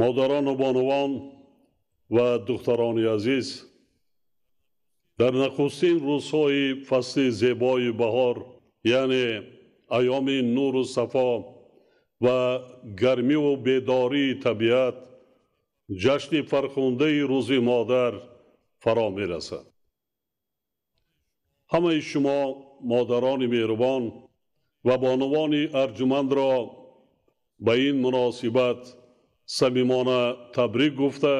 Модарон ва бонувон ва духтарони азиз, дар нахустин рӯзҳои фасли зебои баҳор, яъне айёми нуру сафо ва гармиву бедории табиат, ҷашни фархундаи Рӯзи Модар фаро мерасад. Ҳамаи шумо модарони меҳрубон ва бонувони арҷумандро ба ин муносибат самимона табрик гуфта,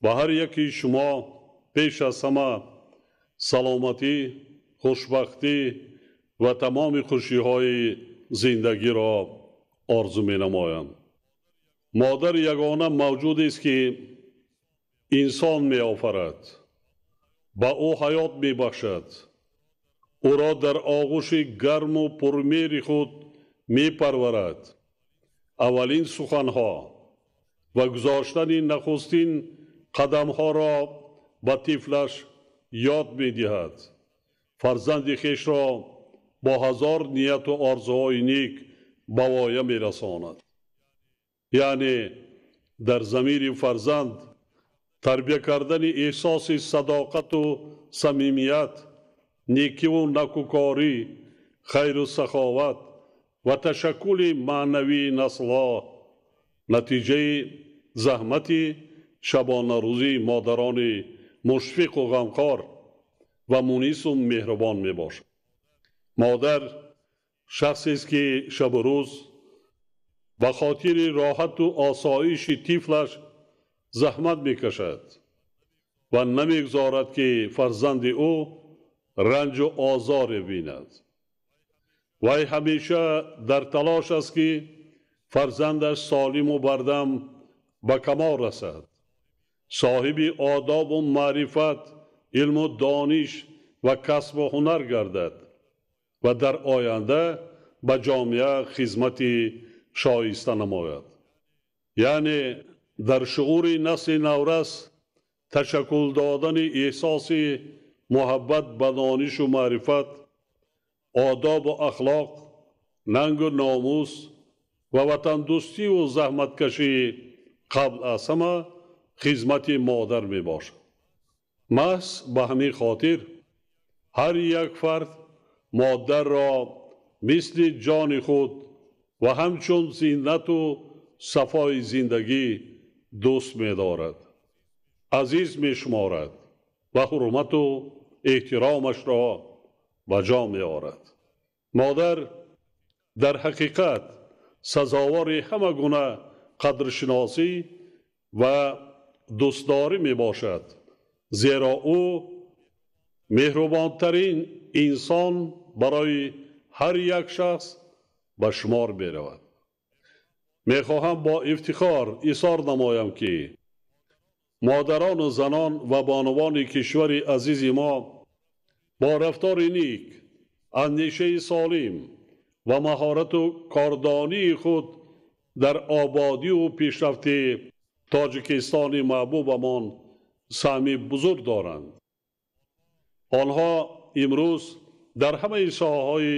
ба ҳар яки шумо пеш аз ҳама саломатӣ, хушбахтӣ ва тамоми хушиҳои зиндагиро орзу менамоям. Модар ягона мавҷудест, ки инсон меофарад, ба ӯ ҳаёт мебахшад, ӯро дар оғӯши гарму пурмеҳри худ мепарварад. Аввалин суханҳо ва гузоштани нахустин қадамҳоро ба тифлаш ёд медиҳад. Фарзанди хешро бо ҳазор нияту орзуҳои ник ба воя мерасонад. Яъне дар замири фарзанд тарбия кардани эҳсоси садоқату самимият, некиву накӯкорӣ, хайру саховат ва ташаккули маънавии наслҳо натиҷаи заҳмати шабонарӯзии модарони мушфиқу ғамхор ва мунису меҳрубон мебошад. Модар шахсест, ки шабу рӯз ба хотири роҳату осоиши тифлаш заҳмат мекашад ва намегузорад, ки фарзанди ӯ ранҷу озоре бинад. Вай ҳамеша дар талош аст, ки фарзандаш солиму бардам ба камол расад, соҳиби одобу маърифат, илму дониш ва касбу ҳунар гардад ва дар оянда ба ҷомеа хизмати шоиста намояд. Яъне дар шуури насли наврас ташаккул додани эҳсоси муҳаббат ба донишу маърифат, одобу ахлоқ, нангу номус ва ватандӯстиву заҳматкашӣ қабл аз ҳама хизмати модар мебошад. Маҳз ба ҳамин хотир ҳар як фард модарро мисли ҷони худ ва ҳамчун зинату сафои зиндагӣ дӯст медорад, азиз мешуморад ва ҳурмату эҳтиромашро ба ҷо меорад. Модар дар ҳақиқат сазовори ҳама гуна қадршиносӣ ва дӯстдорӣ мебошад, зеро ӯ меҳрубонтарин инсон барои ҳар як шахс ба шумор меравад. Мехоҳам бо ифтихор изҳор намоям, ки модарону занон ва бонувони кишвари азизи мо бо рафтори ник, андешаи солим ва маҳорату кордонии худ дар ободиву пешрафти Тоҷикистони маҳбубамон саҳми бузург доранд. Онҳо имрӯз дар ҳамаи соҳаҳои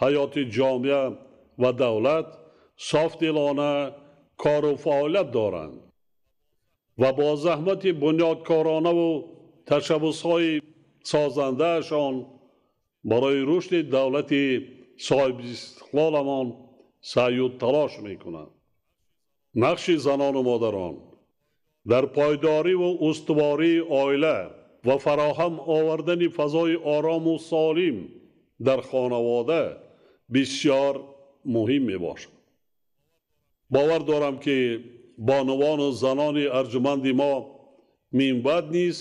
ҳаёти ҷомеа ва давлат софдилона кору фаъолият доранд ва бо заҳмати бунёдкоронаву ташаббусҳои созандаашон барои рушди давлати соҳибистиқлоламон саъю талош мекунанд. Нақши занону модарон дар пойдориву устувории оила ва фароҳам овардани фазои орому солим дар хонавода бисёр муҳим мебошад. Бовар дорам, ки бонувану занони арҷуманди мо минбаъд низ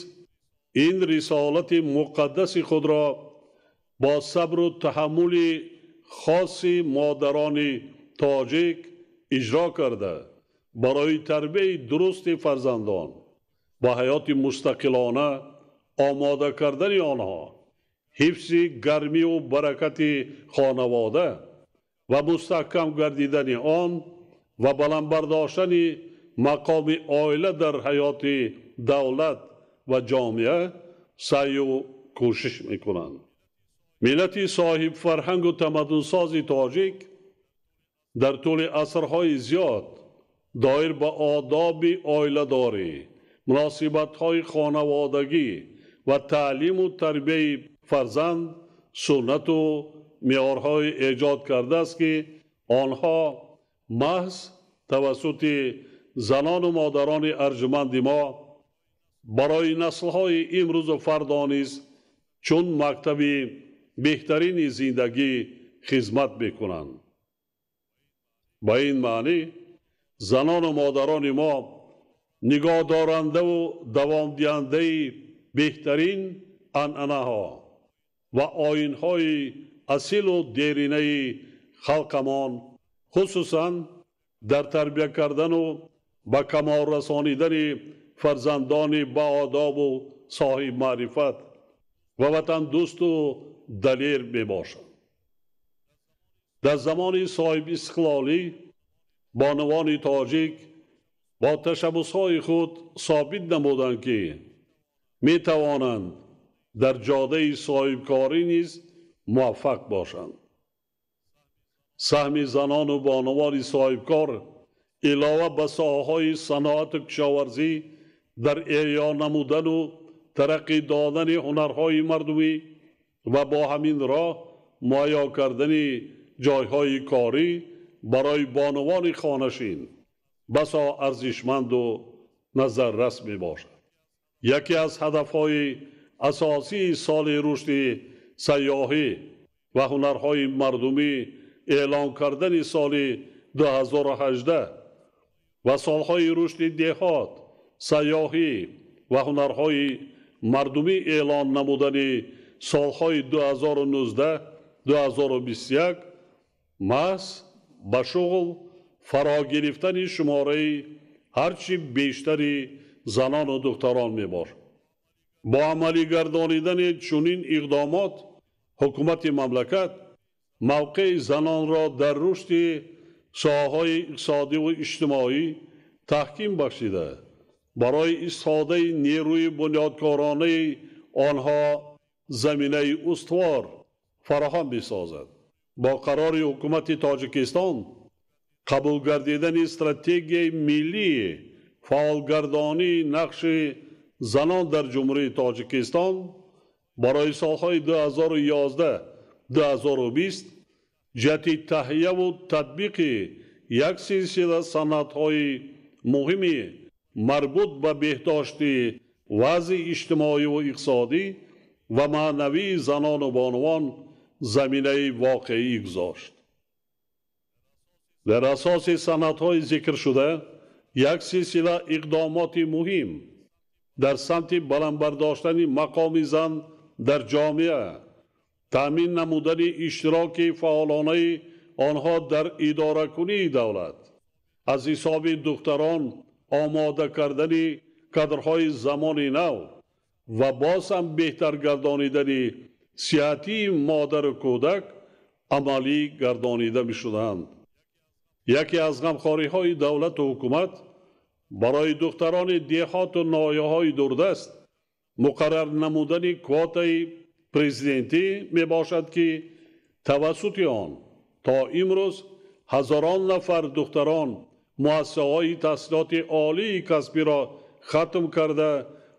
ин рисолати муқаддаси худро бо сабру таҳаммули хоси модарони тоҷик иҷро карда, барои тарбияи дурусти фарзандон ба ҳаёти мустақилона омода кардани онҳо, ҳифзи гармиву баракати хонавода ва мустаҳкам гардидани он ва баланд бардоштани мақоми оила дар ҳаёти давлат ва ҷомеа саъю кӯшиш мекунанд. Миллати соҳибфарҳангу тамаддунсози тоҷик дар тӯли асрҳои зиёд Доир ба одоби оиладорӣ, муносибатҳои хонаводагӣ ва таълиму тарбияи фарзанд суннату меъёрҳое эҷод кардааст, ки онҳо маҳз тавассути занону модарони арҷуманди мо барои наслҳои имрӯзу фардо низ чун мактаби беҳтарини зиндагӣ хизмат мекунанд. Ба ин маънӣ занону модарони мо нигоҳдорандаву давомдиҳандаи беҳтарин анъанаҳо ва оинҳои асилу деринаи халқамон, хусусан дар тарбия кардану ба камол расонидани фарзандони баодобу соҳибмаърифат ва ватандӯсту далер мебошанд. Дар замони соҳибистиқлолӣ бонувони тоҷик бо ташаббусҳои худ собит намуданд, ки метавонанд дар ҷодаи соҳибкорӣ низ муваффақ бошанд. Саҳми занону бонувони соҳибкор илова ба соҳаҳои саноату кишоварзӣ дар эҳё намудану тараққӣ додани ҳунарҳои мардумӣ ва бо ҳамин роҳ муҳайё кардани ҷойҳои корӣ барои бонувони хонашин басо арзишманду назаррас мебошад. Яке аз ҳадафҳои асосии соли рушди сайёҳӣ ва ҳунарҳои мардумӣ эълон кардани соли 2018 ва солҳои рушди деҳот, сайёҳӣ ва ҳунарҳои мардумӣ эълон намудани солҳои 2019-2021 маҳз ба шуғл фаро гирифтани шумораи ҳарчи бештари занону духтарон мебошад. Бо амалигардонидани чунин иқдомот ҳукумати мамлакат мавқеи занонро дар рушди соҳаҳои иқтисодиву иҷтимоӣ таҳким бахшида, барои истифодаи нерӯи бунёдкоронаи онҳо заминаи устувор фароҳам месозад. Бо қарори ҳукумати Тоҷикистон қабул гардидани стратегияи миллии фаъолгардонии нақши занон дар Ҷумҳурии Тоҷикистон барои солҳои 2011-2020 ҷиҳати таҳияву татбиқи як силсила санадҳои муҳими марбут ба беҳдошти вазъи иҷтимоиву иқтисодӣ ва маънавии занону бонувон заминаи воқеӣ гузошт. Дар асоси санадҳои зикршуда як силсила иқдомоти муҳим дар самти баланд бардоштани мақоми зан дар ҷомеа, таъмин намудани иштироки фаъолонаи онҳо дар идоракунии давлат, аз ҳисоби духтарон омода кардани кадрҳои замони нав ва боз ҳам беҳтар гардонидани сиҳатии модару кӯдак амалӣ гардонида мешуданд. Яке аз ғамхориҳои давлату ҳукумат барои духтарони деҳоту ноҳияҳои дурдаст муқаррар намудани квотаи президентӣ мебошад, ки тавассути он то имрӯз ҳазорон нафар духтарон муассисаҳои таҳсилоти олии касбиро хатм карда,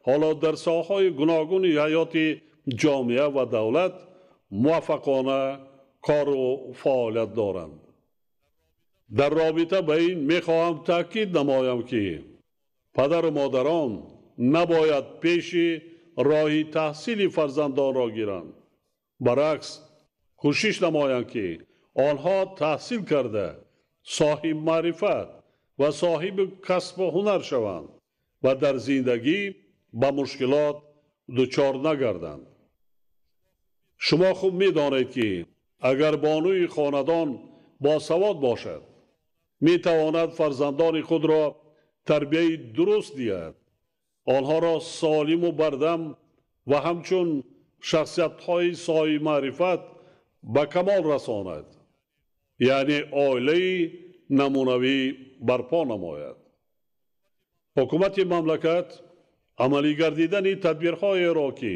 ҳоло дар соҳаҳои гуногуни ҳаёти ҷомеа ва давлат муваффақона кору фаъолият доранд. Дар робита ба ин мехоҳам таъкид намоям, ки падару модарон набояд пеши роҳи таҳсили фарзандонро гиранд. Баръакс, кӯшиш намоянд, ки онҳо таҳсил карда соҳиби маърифат ва соҳиби касбу ҳунар шаванд ва дар зиндагӣ ба мушкилот дучор нагарданд. Шумо хуб медонед, ки агар бонуи хонадон босавод бошад, метавонад фарзандони худро тарбияи дуруст диҳад, онҳоро солиму бардам ва ҳамчун шахсиятҳои соҳибмаърифат ба камол расонад, яъне оилаи намунавӣ барпо намояд. Ҳукумати мамлакат амалигардидани тадбирҳоеро, ки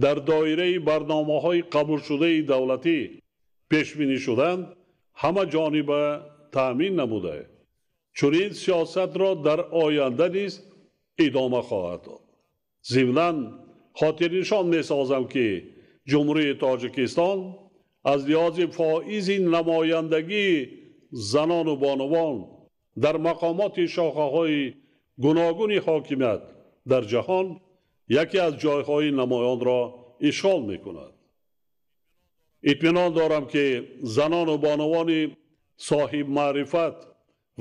дар доираи барномаҳои қабулшудаи давлатӣ пешбинӣ шуданд, ҳама ҷониба таъмин намуда, Чунин сиёсатро дар оянда низ идома хоҳад дод. Зимнан хотирнишон месозам, ки Ҷумҳурии Тоҷикистон аз лиҳози фоизи намояндагии занону бонувон дар мақомоти шохаҳои гуногуни ҳокимият дар ҷаҳон яке аз ҷойҳои намоёнро ишғол мекунад. Итминон дорам, ки занону бонувони соҳибмаърифат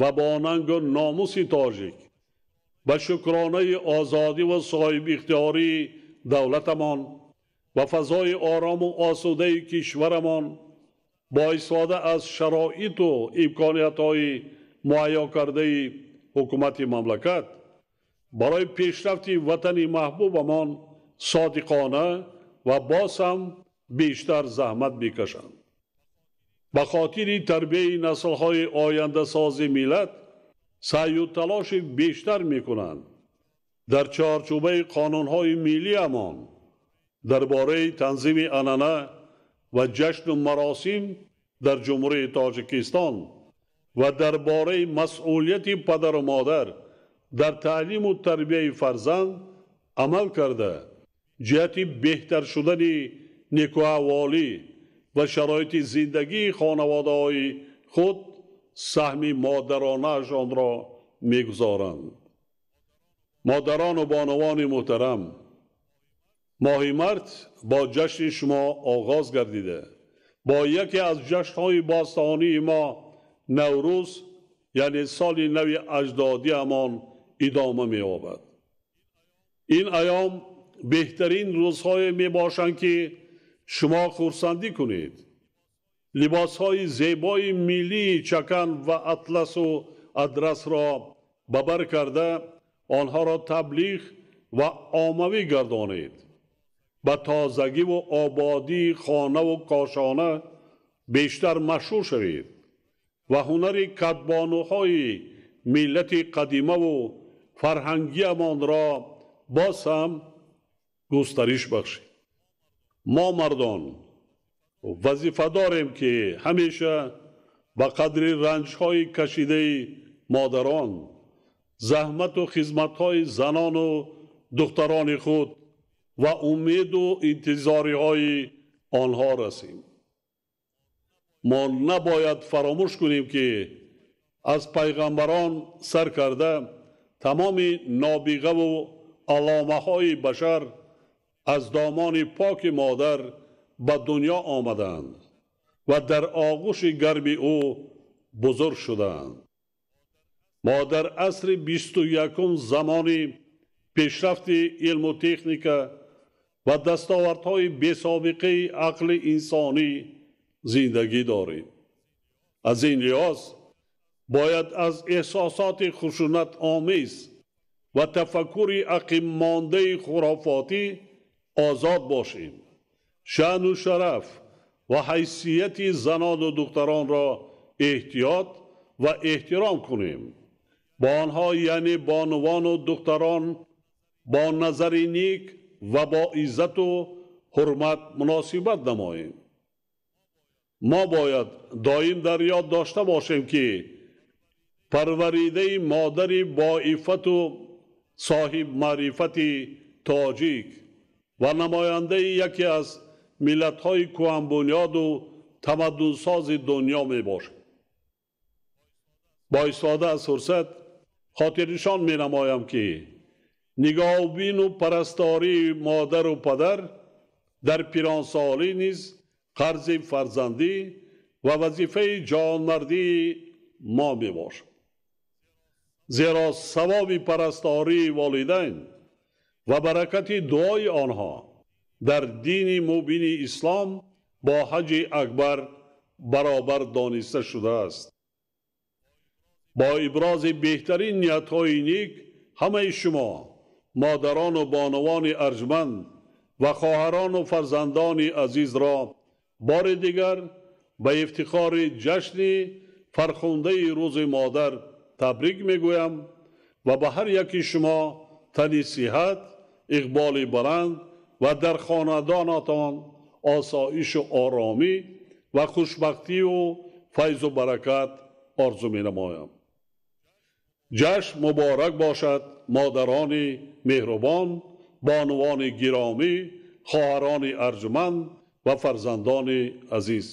ва бо нангу номуси тоҷик ба шукронаи озодӣ ва соҳибихтиёрии давлатамон ва фазои орому осудаи кишварамон бо истифода аз шароиту имкониятҳои муҳайё кардаи ҳукумати мамлакат барои пешрафти ватани маҳбубамон содиқона ва боз ҳам бештар заҳмат мекашанд. Ба хотири тарбияи наслҳои ояндасози миллат саъю талоши бештар мекунанд. Дар чорчӯбаи қонунҳои миллиамон дар бораи танзими анъана ва ҷашну маросим дар Ҷумҳурии Тоҷикистон ва дар бораи масъулияти падару модар дар таълиму тарбияи фарзанд амал карда, ҷиҳати беҳтар шудани некӯаҳволӣ ва шароити зиндагии хонаводаҳои худ саҳми модаронаашонро мегузоранд. Модарону бонувони муҳтарам, моҳи март бо ҷашни шумо оғоз гардида, бо яке аз ҷашнҳои бостонии мо Наврӯз, яъне соли нави аҷдодиамон идома меёбад. Ин айём беҳтарин рӯзҳое мебошанд, ки шумо хурсандӣ кунед. Либосҳои зебои миллии чакан ва атласу адрасро ба бар карда, онҳоро таблиғ ва оммавӣ гардонед. Ба тозагиву ободии хонаву кошона бештар машҳур шавед ва ҳунари кадбонуҳои миллати қадимаву фарҳангиамонро боз ҳам густариш бахшед. Мо мардон вазифа дорем, ки ҳамеша ба қадри ранҷҳои кашидаи модарон, заҳмату хизматҳои занону духтарони худ ва умеду интизориҳои онҳо расем. Мо набояд фаромӯш кунем, ки аз пайғамбарон сар карда тамоми нобиғаву аломаҳои башар аз домони поки модар ба дунё омаданд ва дар оғӯши гарми ӯ бузург шуданд. Мо дар асри 21-ум, замони пешрафти илму техника ва дастовардҳои бесобиқаи ақли инсонӣ зиндагӣ дорем. Аз ин лиҳоз бояд аз эҳсосоти хушунатомез ва тафаккури ақибмондаи хурофотӣ озод бошем. Шаъну шараф ва ҳайсияти занону духтаронро эҳтиёт ва эҳтиром кунем. Бо онҳо, яъне бонувану духтарон, бо назари ник ва бо иззату ҳурмат муносибат намоем. Мо бояд доим дар ёд дошта бошем, ки парваридаи модари боиффату соҳибмаърифати тоҷик ва намояндаи яке аз миллатҳои кӯҳанбунёду тамаддунсози дунё мебошад. Бо истифода аз фурсат хотирнишон менамоям, ки нигоҳубину парастории модару падар дар пиронсолӣ низ қарзи фарзандӣ ва вазифаи ҷонмардии мо мебошад. Зеро савоби парастории волидайн ва баракати дуои онҳо дар дини мубини ислом бо ҳаҷи акбар баробар дониста шудааст. Бо ибрози беҳтарин ниятҳои ник ҳамаи шумо, модарону бонувони арҷманд ва хоҳарону фарзандони азизро бори дигар ба ифтихори ҷашни фархундаи Рӯзи модар табрик мегӯям ва ба ҳар яки шумо тани сиҳат, иқболи баланд ва дар хонадонатон осоишу оромӣ ва хушбахтию файзу баракат орзу менамоям. Ҷашн муборак бошад, модарони меҳрубон, бонувони гиромӣ, хоҳарони арҷманд ва фарзандони азиз.